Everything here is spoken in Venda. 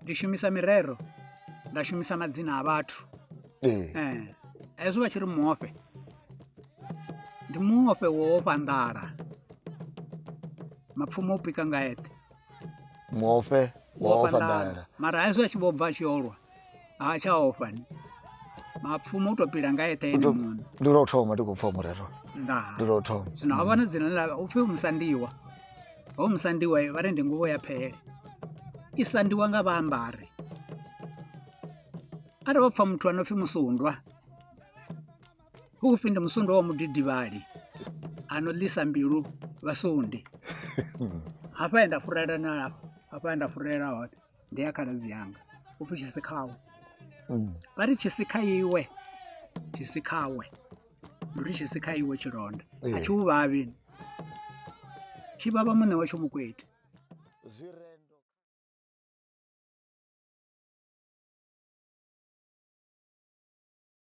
Ndi shumisa mirero, nda shumisa madzina a vhathu. Ee. Hezwi vha tshi ri muofhe, ndi muofhe wo ofha nḓala, mapfumo u pika nga eṱhe. Muofhe wo ofha nḓala. Mara hezwi a tshi vho bva a tshi yo lwa ha tsha ofha ni, mapfumo u to pila nga eṱhe ene muṋe. Ndi lwa u thoma ndi khou pfa murero. Ndaa. Ndi lwa u thoma. Zwino ha vha na dzina ḽa upfhi musandiwa. Ho musandiwa vha ri ndi nguvho ya phele, i sandiwa nga vhaambari. Arali vha pfa muthu ano pfi musundwa, hu pfi ndi musundwa wa mudidivhali a no ḽisa mbilu vhasundi. Hafha he nda furela na hafha, hafha he nda furela hone ndi ya khaladzi yanga u pfi Tshisikhawe. Vha ri Tshisikha iwe, Tshisikhawe ndi uri Tshisikha iwe tshilonda a tshi u vhavhi, tshi vhavha muṋe watsho mukweti. Zwi re.